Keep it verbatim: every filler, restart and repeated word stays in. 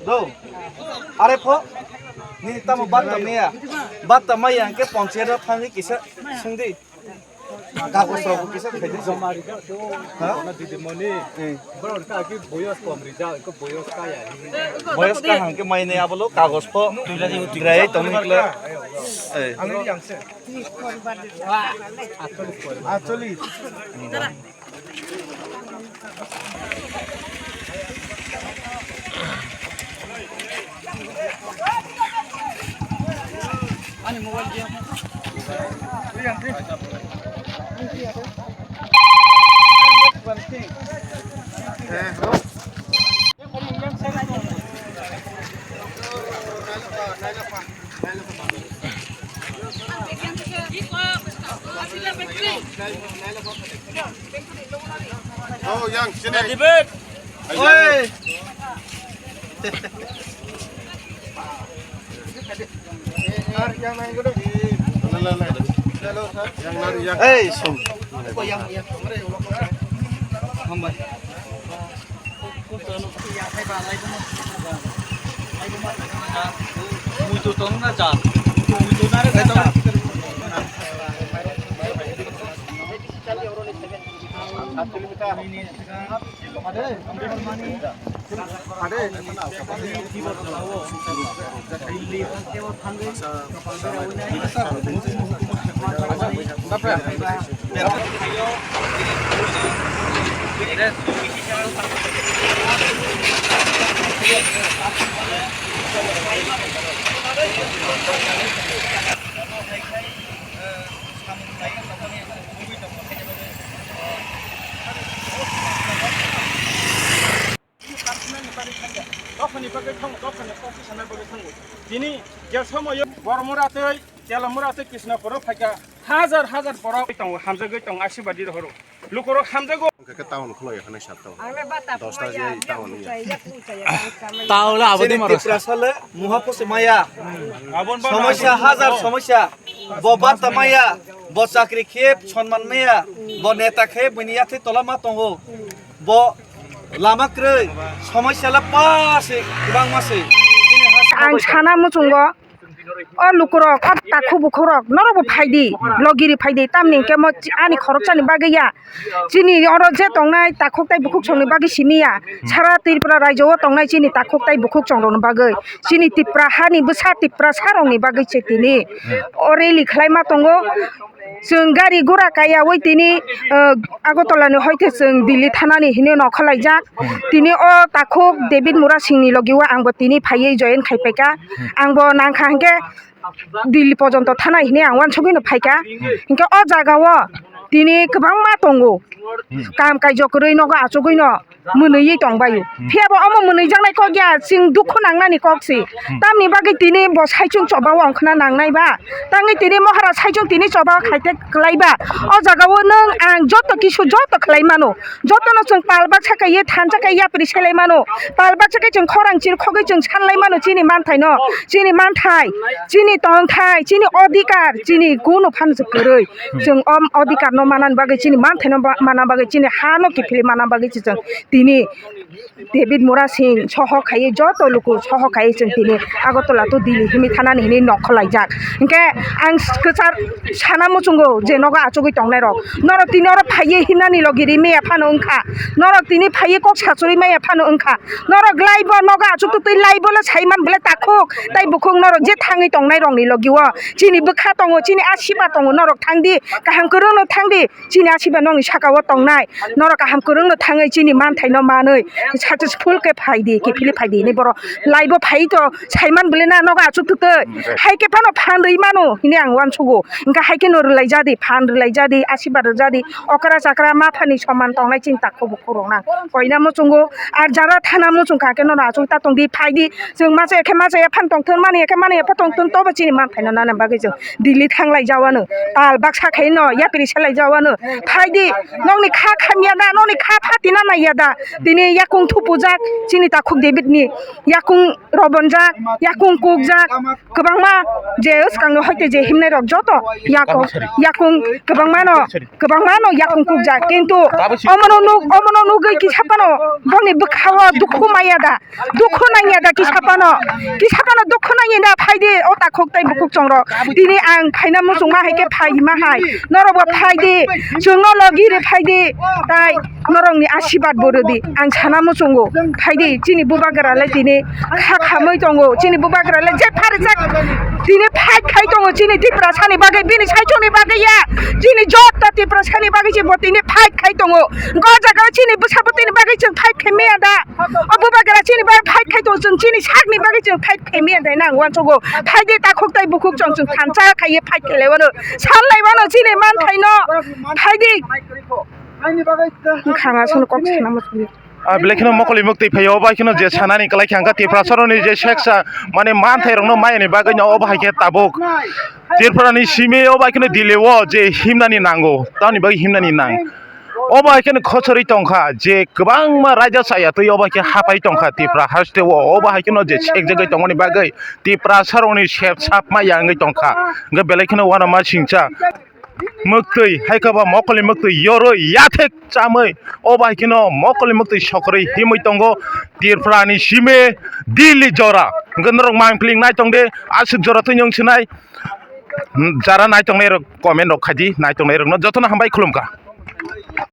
Do. Are pho. Ni tamo batta maya. Batta maya hwnkhe ponchayat o thangwi kisa swngdi. Kagoj rok kisa khaidi. Joma rijak. Ha? Kono didimoni. Eh. Borok ka ki boyos kom rijak, ko boyos kaya. Boyos kaham khe mai nai abolo kagoj pho. Grai tong nikla. Eh. Atcholish. Oh, yang sini. Oi. Hey, song. Hambai. Muitu tong na cha. Muitu na re cha. Dophani bagwi thango, dophani kok sana bagwi thango. Tini je somoyo Bormura tei Telamura tei Krishnapuro phaikha hajar hajar borok tongo, hamjagwi tongo, asibadi rohoro. Lukorok hamjago. Hwnkhe town khuloi hwnwi sat tongo. Dosta je town ya. Taule abo de Chini maro. Tiprasa le muha pusi maya. Abon ba Somosya hajar somosya. Bo bata maya. Bo chakri khe sonman maya. Bo neta khe bini yathwi tola ma tongo. Bo lama kwrwi, somosya la pa se, kwbangma se. Ang sana muchungo, o lukurok, o takhuk bukhukrok, norokbo phaidi, logiri phaidi, tamni hwnkhe mo chi-, ani khoroksani bagwi ya. Chini oro je tongnai takhuk tai bukhuk songni bagwi simi ya. Sara Tripura rajyo o tongnai chini takhuk tai bukhuk songrokni bagwi. Chini Tipra hani bwsa Tiprasarokni bagwi se tini. O rally khlaima tongo. Chwng gari gura kaiyaui tini, uh, Agartala ni hoite chwng Delhi thana ni hinwi nokha laijak. Tini o takhuk David Murasing ni logi o ang bo tini phaiwi join khai paikha. Ang bo nangkha hinkhe Delhi pojonto thana hinwi ang uansugwi no phaikha. Hinkhe o jaga o tini kwbangma tongo. Kam kaijok kwrwi nogo achugwi no. Mwnwi tongbaio. Hmm. Phiya bo omo mwnwi jaknai kok ya, chwng dukhu nangnani kok se. Hmm. Tamni bagwi tini bo saichung choba o wngkhna nangnai ba. Tangwi tini mohara saichung tini choba o khaite kwlai ba. O jaga o nwng ang joto kisu joto khlai mano. Joto no chwng pal baksa kaiye thansa kaiye yapri selai mano. Pal baksa kai chwng khorang chir khogwi chwng sanlai mano chini manthai no. Chini manthai, chini tongthai, chini odhikar, chini kunu phano se kwrwi. Hmm. Chwng o odhikar no manani bagwi chini manthai no ba-, mana bagwi chini ha no kiphilwi mana bagwi se chwng Tini David Murasing soho khaiwi joto luku soho khaiwi chwng tini Agartala to Delhi himwi thanani hinwi nokho laijak. Hinkhe ang kwchar sana muchungo je nogo achugwi tongnai rok. Norok tini oro phaiwi himnani logi ri maya phano wngkha. Norok tini phaiwi kok sachuri maya phano wngkha. Norok laibo nogo achuk twi laibo le saiman bwle takhuk tai bukhuk norok je thangwi tongnai rokni logi o chini bwkha tongo, chini asiba tongo, norok thangdi kaham kwrwngno thangdi. Chini asiba nokni saka o tongnai, norok kaham kwrwngno thangwi chini manthaino manwi successful khe phaidi, kiphilwi phaidi hinwi borok laibo phaiwi to saiman bwle na nogo achuk twtwi. Hai khe phano phan rwi mano hinwi ang uansugo. Hinkhe hai kheno rwlai jadi, phan rwlai jadi, asiba rwjadi, okra chakra maphani soman tongnai chini takhuk bukhuk rok na. Koina muchungo, ar jara thana muchung kha khe nono achuk ta tongdi, phaidi. Chwng masa ya khe masa ya phan tongthun, mani ya khe mani ya phan tongthun, tobo chini manthaino nana bagwi chwng Delhi thanglai jawano, tal baksa khaino yapri selai jawano. Phaidi, nokni kha khamya da, nokni kha phatina naiya da. Tini yakung thupujak, chini takhuk David ni yakung robonjak, yakung kukjak, kwbangma je swkango hoite je himnai rok joto yakung, yakung kwbangmano, kwbangmano yakung kukjak. Kintu omono nuk, omono nugwi kisa phano boni bwkhao dukhu maya da. Dukhu nangya da kisa phano, kisa phano dukhu nangya da, phaidi o takhuk tai bukhuk chongrok. Tini ang phaina muchungma hai khe phaima hai. Norok bo phaidi, chwngno logi ri phaidi. Tai norokni asibad bo rwdi. Ang sana muchungo. Phaidi chini bubagra le tini kha khamwi tongo. Chini bubagra le je pharijak tini fight khai tongo chini Tiprasani bagwi, bini saichungni bagwi ya. Chini joto Tiprasani bagwi se bo tini fight khai tongo. Go jaga chini bwsa bo tini bagwi chwng fight khai maya da. O bubagra chini bai fight khai tongo, chwng chini sakni bagwi chwng fight khai maya da nang uansugo. Phaidi takhuk tai bukhuk chwng chwng thansa khaiwi fight khai lai wano. Sal lai wano chini manthaino. Phaidi. Wngkha nga sono kok sana muchungo. Ah, belai kheno mokoli muktwi phaio, obo hai kheno je sanani kwlai kha, hwnkha Tiprasarokni je seksa, mane, manthairokno mayani bagwino obo hai khe tabuk Tripurani simi obo hai kheno Delhi o je himnani nango, tamoni bagwi himnani nang. Obo hai kheno khochorwi tongkha je kwbangma raida chaya twi obo hai khe hapai tongkha Tripura haste o, obo hai kheno je sekjagwi tongmani bagwi Tiprasarokni sep sap maya wngwi tongkha, hwnkhe belai kheno uanama singcha. Muktwi, hai khe ba mokolni muktwi yorwi, yathek chamwi, obo hai kheno mokolni muktwi sokorwi himwi tongo Tripurani simi Delhi jora. Hwnkhe norok mangpili nai tong di, aswk jora twi nwng sinai. Jara nai tongnai rok comment rok khai di, nai tongnai rokno jotono hambai khulumkha.